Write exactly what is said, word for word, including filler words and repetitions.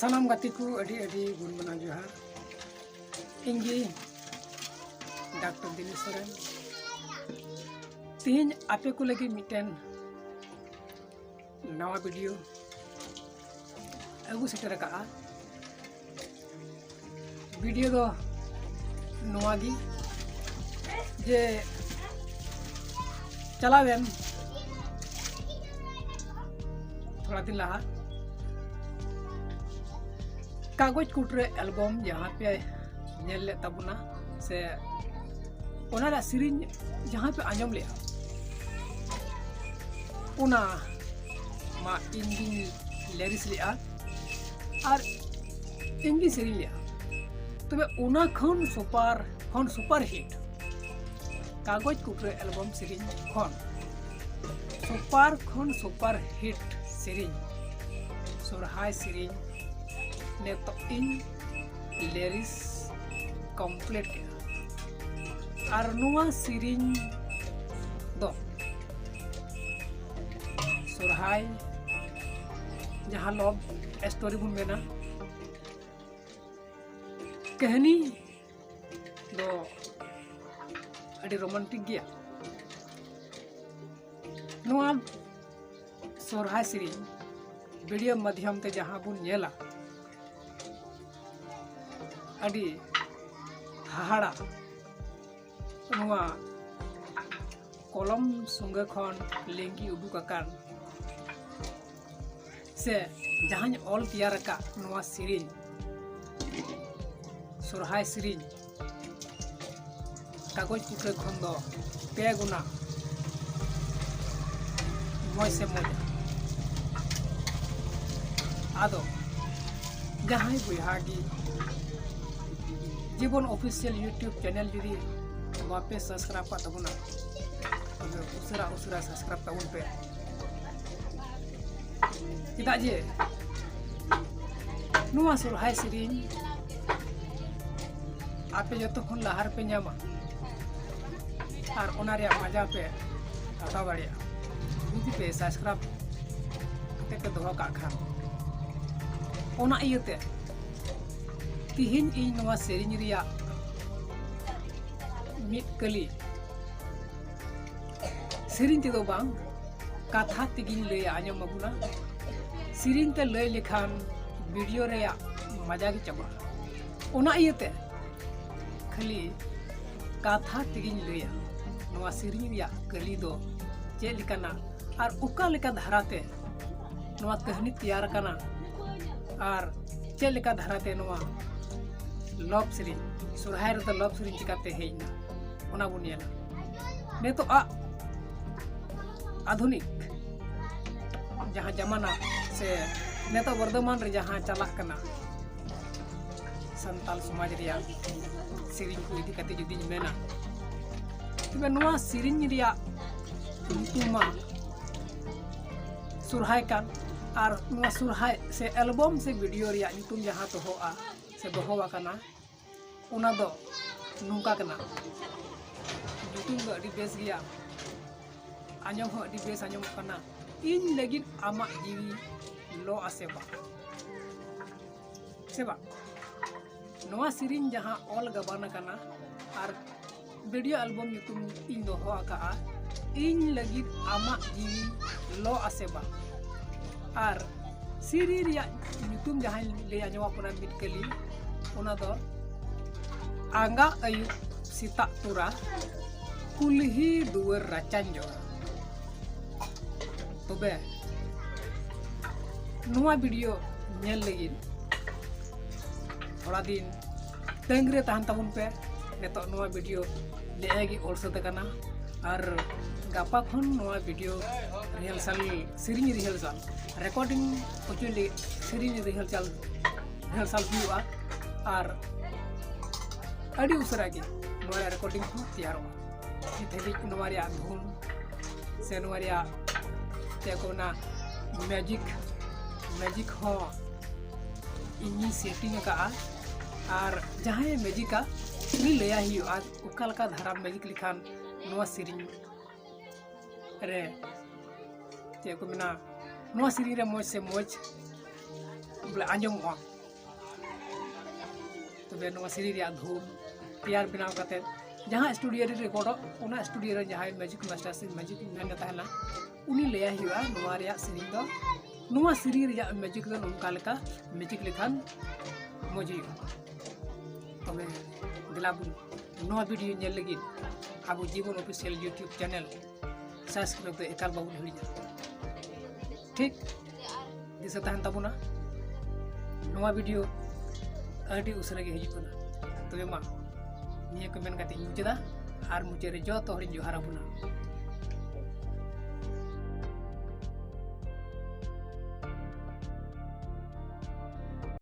ᱥᱟᱱᱟᱢ ᱜᱟᱛᱮ ᱠᱚ ᱟᱹᱰᱤ ᱟᱹᱰᱤ ᱜᱩᱱ ᱢᱟᱱᱟᱣ ᱡᱚᱦᱟᱨ᱾ ᱤᱧ ᱜᱮ ᱰᱟᱠᱛᱟᱨ ᱫᱤᱱᱮᱥ ᱥᱚᱨᱮᱱ᱾ ᱛᱮᱦᱮᱧ ᱟᱯᱮ ᱠᱚ ᱞᱟᱹᱜᱤᱫ ᱢᱤᱫᱴᱮᱱ ᱱᱟᱣᱟ ᱵᱷᱤᱰᱤᱭᱳ ᱟᱹᱜᱩ ᱥᱮᱴᱮᱨ ᱟᱠᱟᱫᱼᱟ᱾ ᱵᱷᱤᱰᱤᱭᱳ ᱫᱚ ᱱᱚᱣᱟ ᱜᱮ ᱡᱮ ᱪᱟᱞᱟᱣᱮᱱ ᱛᱷᱚᱲᱟ ᱫᱤᱱ ᱞᱟᱦᱟ ᱠᱟᱜᱚᱡᱽ ᱠᱩᱴᱨᱟᱹ ᱮᱞᱵᱚᱢ ᱡᱟᱦᱟᱸ ᱯᱮ ᱧᱮᱞ ᱞᱮᱫ ᱛᱟᱵᱚᱱᱟ ᱥᱮ ᱚᱱᱟ ᱨᱮᱭᱟᱜ ᱥᱮᱨᱮᱧ ᱡᱟᱦᱟᱸ ᱯᱮ ᱟᱸᱡᱚᱢ ᱞᱮᱫᱼᱟ, ᱚᱱᱟ ᱢᱟ ᱤᱧ ᱜᱤᱧ ᱞᱮᱨᱤᱥ ᱞᱮᱫᱼᱟ ᱟᱨ ᱤᱧ ᱜᱤᱧ ᱥᱮᱨᱮᱧ ᱞᱮᱫᱼᱟ᱾ ᱛᱚᱵᱮ ᱚᱱᱟ ᱠᱷᱚᱱ ᱥᱩᱯᱟᱨ ᱠᱷᱚᱱ ᱥᱩᱯᱟᱨ ᱦᱤᱴ ᱠᱟᱜᱚᱡᱽ ᱠᱩᱴᱨᱟᱹ ᱮᱞᱵᱚᱢ ᱥᱮᱨᱮᱧ ᱠᱷᱚᱱ ᱥᱩᱯᱟᱨ ᱠᱷᱚᱱ ᱥᱩᱯᱟᱨ ᱦᱤᱴ ᱥᱮᱨᱮᱧ, ᱥᱚᱨᱦᱟᱭ ᱥᱮᱨᱮᱧ ᱱᱤᱛᱚᱜ ᱤᱧ ᱞᱮᱨᱤᱥ ᱠᱚᱢᱯᱞᱤᱴ ᱠᱮᱫᱟ᱾ ᱟᱨ ᱱᱚᱣᱟ ᱥᱮᱨᱮᱧ ᱫᱚ ᱥᱚᱨᱦᱟᱭ ᱡᱟᱦᱟᱸ ᱞᱚᱵᱷ ᱥᱴᱳᱨᱤ ᱵᱚᱱ ᱢᱮᱱᱟ, ᱠᱟᱹᱦᱱᱤ ᱫᱚ ᱟᱹᱰᱤ ᱨᱳᱢᱟᱱᱴᱤᱠ ᱜᱮᱭᱟ᱾ ᱱᱚᱣᱟ ᱥᱚᱨᱦᱟᱭ ᱥᱮᱨᱮᱧ ᱵᱷᱤᱰᱤᱭᱳ ᱢᱟᱫᱽᱫᱷᱚᱢ ᱛᱮ ᱡᱟᱦᱟᱸ ᱵᱚᱱ ᱧᱮᱞᱟ, ᱟᱹᱰᱤ ᱦᱟᱦᱟᱲᱟ᱾ ᱱᱚᱣᱟ ᱠᱚᱞᱚᱢ ᱥᱩᱸᱜᱟᱹ ᱠᱷᱚᱱ ᱞᱤᱸᱜᱤ ᱩᱰᱩᱠ ᱟᱠᱟᱱ ᱥᱮ ᱡᱟᱦᱟᱸᱧ ᱚᱞ ᱛᱮᱭᱟᱨ ᱟᱠᱟᱫ ᱱᱚᱣᱟ ᱥᱮᱨᱮᱧ, ᱥᱚᱨᱦᱟᱭ ᱥᱮᱨᱮᱧ, ᱠᱟᱜᱚᱡᱽ ᱠᱩᱴᱨᱟᱹ ᱠᱷᱚᱱ ᱫᱚ ᱯᱮ ᱜᱩᱱᱟ ᱢᱚᱡᱽ ᱥᱮ ᱢᱚᱡᱟ᱾ ᱟᱫᱚ ᱡᱟᱦᱟᱸᱭ ᱵᱚᱭᱦᱟ ᱜᱮ ᱡᱤᱵᱚᱱ ᱚᱯᱷᱤᱥᱤᱭᱟᱞ ᱭᱩᱴᱩᱵᱽ ᱪᱮᱱᱮᱞ ᱡᱩᱫᱤ ᱵᱟᱯᱮ ᱥᱟᱵᱥᱠᱨᱟᱭᱤᱵ ᱠᱟᱜ ᱛᱟᱵᱚᱱᱟ, ᱛᱚᱵᱮ ᱩᱥᱟᱹᱨᱟ ᱩᱥᱟᱹᱨᱟ ᱥᱟᱵᱥᱠᱨᱟᱭᱤᱵ ᱛᱟᱵᱚᱱ ᱯᱮ᱾ ᱪᱮᱫᱟᱜ ᱡᱮ ᱱᱚᱣᱟ ᱥᱚᱨᱦᱟᱭ ᱥᱮᱨᱮᱧ ᱟᱯᱮ ᱡᱚᱛᱚ ᱠᱷᱚᱱ ᱞᱟᱦᱟ ᱨᱮᱯᱮ ᱧᱟᱢᱟ ᱟᱨ ᱚᱱᱟ ᱨᱮᱭᱟᱜ ᱢᱟᱡᱟ ᱯᱮ ᱦᱟᱛᱟᱣ ᱫᱟᱲᱮᱭᱟᱜᱼᱟ ᱡᱩᱫᱤ ᱯᱮ ᱥᱟᱵᱥᱠᱨᱟᱭᱤᱵ ᱠᱟᱛᱮ ᱯᱮ ᱫᱚᱦᱚ ᱠᱟᱜ ᱠᱷᱟᱱ᱾ ᱚᱱᱟ ᱤᱭᱟᱹᱛᱮ ᱛᱤᱦᱤᱧ ᱤᱧ ᱱᱚᱣᱟ ᱥᱮᱨᱮᱧ ᱨᱮᱭᱟᱜ ᱢᱤᱫ ᱠᱟᱹᱞᱤ, ᱥᱮᱨᱮᱧ ᱛᱮᱫᱚ ᱵᱟᱝ, ᱠᱟᱛᱷᱟ ᱛᱮᱜᱮᱧ ᱞᱟᱹᱭᱟ, ᱟᱸᱡᱚᱢ ᱟᱵᱚᱱᱟ᱾ ᱥᱮᱨᱮᱧ ᱛᱮ ᱞᱟᱹᱭ ᱞᱮᱠᱷᱟᱱ ᱵᱷᱤᱰᱤᱭᱳ ᱨᱮᱭᱟᱜ ᱢᱟᱡᱟ ᱜᱮ ᱪᱟᱵᱟᱜᱼᱟ᱾ ᱚᱱᱟ ᱤᱭᱟᱹᱛᱮ ᱠᱷᱟᱹᱞᱤ ᱠᱟᱛᱷᱟ ᱛᱮᱜᱮᱧ ᱞᱟᱹᱭᱟ, ᱱᱚᱣᱟ ᱥᱮᱨᱮᱧ ᱨᱮᱭᱟᱜ ᱠᱟᱹᱞᱤ ᱫᱚ ᱪᱮᱫ ᱞᱮᱠᱟᱱᱟ ᱟᱨ ᱚᱠᱟ ᱞᱮᱠᱟ ᱫᱷᱟᱨᱟᱛᱮ ᱱᱚᱣᱟ ᱠᱟᱹᱦᱱᱤ ᱛᱮᱭᱟᱨ ᱟᱠᱟᱱᱟ᱾ ᱟᱨ ᱪᱮᱫ ᱞᱮᱠᱟ ᱫᱷᱟᱨᱟᱛᱮ ᱱᱚᱣᱟ ᱞᱚᱵᱽ ᱥᱮᱨᱮᱧ, ᱥᱚᱨᱦᱟᱭ ᱨᱮᱫᱚ ᱞᱚᱵᱽ ᱥᱮᱨᱮᱧ ᱪᱤᱠᱟᱛᱮ ᱦᱮᱡ ᱮᱱᱟ, ᱚᱱᱟ ᱵᱚᱱ ᱧᱮᱞᱟ᱾ ᱱᱤᱛᱚᱜ ᱟᱜ ᱟᱫᱷᱩᱱᱤᱠ ᱡᱟᱦᱟᱸ ᱡᱟᱢᱟᱱᱟ ᱥᱮ ᱱᱤᱛᱚᱜ ᱵᱚᱨᱫᱷᱚᱢᱟᱱ ᱨᱮ ᱡᱟᱦᱟᱸ ᱪᱟᱞᱟᱜ ᱠᱟᱱᱟ, ᱥᱟᱱᱛᱟᱞ ᱥᱚᱢᱟᱡᱽ ᱨᱮᱭᱟᱜ ᱥᱮᱨᱮᱧ ᱠᱚ ᱤᱫᱤ ᱠᱟᱛᱮ ᱡᱩᱫᱤᱧ ᱢᱮᱱᱟ, ᱛᱚᱵᱮ ᱱᱚᱣᱟ ᱥᱮᱨᱮᱧ ᱨᱮᱭᱟᱜ ᱧᱩᱛᱩᱢ ᱢᱟ ᱥᱚᱨᱦᱟᱭ ᱠᱟᱱ᱾ ᱟᱨ ᱱᱚᱣᱟ ᱥᱚᱨᱦᱟᱭ ᱥᱮ ᱮᱞᱵᱚᱢ ᱥᱮ ᱵᱷᱤᱰᱤᱭᱳ ᱨᱮᱭᱟᱜ ᱧᱩᱛᱩᱢ ᱡᱟᱦᱟᱸ ᱫᱚᱦᱚᱜᱼᱟ ᱥᱮ ᱫᱚᱦᱚ ᱟᱠᱟᱱᱟ, ᱚᱱᱟ ᱫᱚ ᱱᱚᱝᱠᱟ ᱠᱟᱱᱟ᱾ ᱧᱩᱛᱩᱢ ᱫᱚ ᱟᱹᱰᱤ ᱵᱮᱥ ᱜᱮᱭᱟ, ᱟᱸᱡᱚᱢ ᱦᱚᱸ ᱟᱹᱰᱤ ᱵᱮᱥ ᱟᱸᱡᱚᱢᱚᱜ ᱠᱟᱱᱟ, "ᱤᱧ ᱞᱟᱹᱜᱤᱫ ᱟᱢᱟᱜ ᱡᱤᱣᱤ ᱞᱚ ᱟᱥᱮ ᱵᱟᱝ", ᱥᱮ ᱵᱟᱝ? ᱱᱚᱣᱟ ᱥᱮᱨᱮᱧ ᱡᱟᱦᱟᱸ ᱚᱞ ᱜᱟᱵᱟᱱ ᱟᱠᱟᱱᱟ ᱟᱨ ᱵᱷᱤᱰᱤᱭᱳ ᱮᱞᱵᱚᱢ ᱧᱩᱛᱩᱢ ᱤᱧ ᱫᱚᱦᱚ ᱟᱠᱟᱫᱼᱟ, "ᱤᱧ ᱞᱟᱹᱜᱤᱫ ᱟᱢᱟᱜ ᱡᱤᱣᱤ ᱞᱚ ᱟᱥᱮ ᱵᱟᱝ", ᱟᱨ ᱥᱮᱨᱮᱧ ᱨᱮᱭᱟᱜ ᱧᱩᱛᱩᱢ ᱡᱟᱦᱟᱸᱧ ᱞᱟᱹᱭ ᱟᱸᱡᱚᱢ ᱟᱵᱚᱱᱟ ᱢᱤᱫ ᱠᱟᱹᱞᱤ, ᱚᱱᱟ ᱫᱚ "ᱟᱸᱜᱟ ᱟᱹᱭᱩᱵ ᱥᱮᱛᱟᱜ ᱛᱚᱨᱟ, ᱠᱩᱞᱦᱤ ᱫᱩᱣᱟᱹᱨ ᱨᱟᱪᱟᱧ ᱡᱚᱜᱟ". ᱛᱚᱵᱮ ᱱᱚᱣᱟ ᱵᱷᱤᱰᱤᱭᱳ ᱧᱮᱞ ᱞᱟᱹᱜᱤᱫ ᱛᱷᱚᱲᱟ ᱫᱤᱱ ᱛᱟᱺᱜᱤ ᱨᱮ ᱛᱟᱦᱮᱱ ᱛᱟᱵᱚᱱ ᱯᱮ᱾ ᱱᱤᱛᱚᱜ ᱱᱚᱣᱟ ᱵᱷᱤᱰᱤᱭᱳ ᱱᱮᱜᱼᱮ ᱜᱮ ᱚᱞ ᱥᱟᱹᱛ ᱟᱠᱟᱱᱟ, ᱟᱨ ᱜᱟᱯᱟ ᱠᱷᱚᱱ ᱱᱚᱣᱟ ᱵᱷᱤᱰᱤᱭᱳ ᱨᱤᱦᱟᱨᱥᱟᱞ, ᱥᱮᱨᱮᱧ ᱨᱤᱦᱟᱨᱥᱟᱞ, ᱨᱮᱠᱚᱨᱰᱤᱝ ᱦᱚᱪᱚᱭ ᱞᱟᱹᱜᱤᱫ ᱥᱮᱨᱮᱧ ᱨᱤᱦᱟᱨᱥᱟᱞ, ᱨᱤᱦᱟᱨᱥᱟᱞ ᱦᱩᱭᱩᱜᱼᱟ᱾ ᱟᱨ ᱟᱹᱰᱤ ᱩᱥᱟᱹᱨᱟ ᱜᱮ ᱱᱚᱣᱟ ᱨᱮᱭᱟᱜ ᱨᱮᱠᱚᱨᱰᱤᱝ ᱦᱚᱸ ᱛᱮᱭᱟᱨᱚᱜᱼᱟ᱾ ᱱᱤᱛ ᱦᱟᱹᱵᱤᱡ ᱱᱚᱣᱟ ᱨᱮᱭᱟᱜ ᱫᱷᱩᱱ ᱥᱮ ᱱᱚᱣᱟ ᱨᱮᱭᱟᱜ ᱪᱮᱫ ᱠᱚ ᱢᱮᱱᱟ, ᱢᱮᱡᱤᱠ, ᱢᱮᱡᱤᱠ ᱦᱚᱸ ᱤᱧᱤᱧ ᱥᱮᱴᱤᱝ ᱟᱠᱟᱫᱼᱟ᱾ ᱟᱨ ᱡᱟᱦᱟᱸᱭᱮ ᱢᱮᱡᱤᱠᱟ, ᱩᱱᱤ ᱞᱟᱹᱭᱟᱭ ᱦᱩᱭᱩᱜᱼᱟ ᱚᱠᱟ ᱞᱮᱠᱟ ᱫᱷᱟᱨᱟ ᱢᱮᱡᱤᱠ ᱞᱮᱠᱷᱟᱱ ᱱᱚᱣᱟ ᱥᱮᱨᱮᱧ ᱨᱮ, ᱪᱮᱫ ᱠᱚ ᱢᱮᱱᱟ, ᱱᱚᱣᱟ ᱥᱮᱨᱮᱧ ᱨᱮ ᱢᱚᱡᱽ ᱥᱮ ᱢᱚᱡᱽ ᱵᱚᱞᱮ ᱟᱸᱡᱚᱢᱚᱜᱼᱟ᱾ ᱛᱚᱵᱮ ᱱᱚᱣᱟ ᱥᱮᱨᱮᱧ ᱨᱮᱭᱟᱜ ᱫᱷᱩᱱ ᱛᱮᱭᱟᱨ ᱵᱮᱱᱟᱣ ᱠᱟᱛᱮ ᱡᱟᱦᱟᱸ ᱥᱴᱩᱰᱤᱭᱳ ᱨᱮ ᱨᱮᱠᱚᱨᱰᱚᱜ, ᱚᱱᱟ ᱥᱴᱩᱰᱤᱭᱳ ᱨᱮ ᱡᱟᱦᱟᱸᱭ ᱢᱤᱭᱩᱡᱤᱠ ᱢᱟᱥᱴᱟᱨ ᱥᱮ ᱢᱤᱭᱩᱡᱤᱠ ᱢᱮᱱ ᱛᱟᱦᱮᱱᱟ, ᱩᱱᱤ ᱞᱟᱹᱭᱟᱭ ᱦᱩᱭᱩᱜᱼᱟ ᱱᱚᱣᱟ ᱨᱮᱭᱟᱜ ᱥᱮᱨᱮᱧ ᱫᱚ, ᱱᱚᱣᱟ ᱥᱮᱨᱮᱧ ᱨᱮᱭᱟᱜ ᱢᱤᱭᱩᱡᱤᱠ ᱫᱚ ᱱᱚᱝᱠᱟ ᱞᱮᱠᱟ ᱢᱤᱭᱩᱡᱤᱠ ᱞᱮᱠᱷᱟᱱ ᱢᱚᱡᱽ ᱦᱩᱭᱩᱜᱼᱟ᱾ ᱛᱚᱵᱮ ᱫᱮᱞᱟ ᱵᱚᱱ ᱱᱚᱣᱟ ᱵᱷᱤᱰᱤᱭᱳ ᱧᱮᱞ ᱞᱟᱹᱜᱤᱫ ᱟᱵᱚ ᱡᱤᱵᱚᱱ ᱚᱯᱷᱤᱥᱤᱭᱟᱞ ᱭᱩᱴᱩᱵ ᱪᱮᱱᱮᱞ ᱥᱟᱵᱥᱠᱨᱟᱭᱤᱵ ᱫᱚ ᱮᱠᱟᱞ ᱵᱟᱵᱚᱱ ᱦᱤᱲᱤᱧᱟ᱾ ᱴᱷᱤᱠ, ᱫᱤᱥᱟᱹ ᱛᱟᱦᱮᱱ ᱛᱟᱵᱚᱱᱟ, ᱱᱚᱣᱟ ᱵᱷᱤᱰᱤᱭᱳ ᱟᱹᱰᱤ ᱩᱥᱟᱹᱨᱟ ᱜᱮ ᱦᱤᱡᱩᱜ ᱠᱟᱱᱟ᱾ ᱛᱚᱵᱮ ᱢᱟ, ᱱᱤᱭᱟᱹ ᱠᱚ ᱢᱮᱱ ᱠᱟᱛᱮ ᱤᱧ ᱢᱩᱪᱟᱹᱫᱟ᱾ ᱟᱨ ᱢᱩᱪᱟᱹᱫ ᱨᱮ ᱡᱚᱛᱚ ᱦᱚᱲᱤᱧ ᱡᱚᱦᱟᱨ ᱟᱵᱚᱱᱟ᱾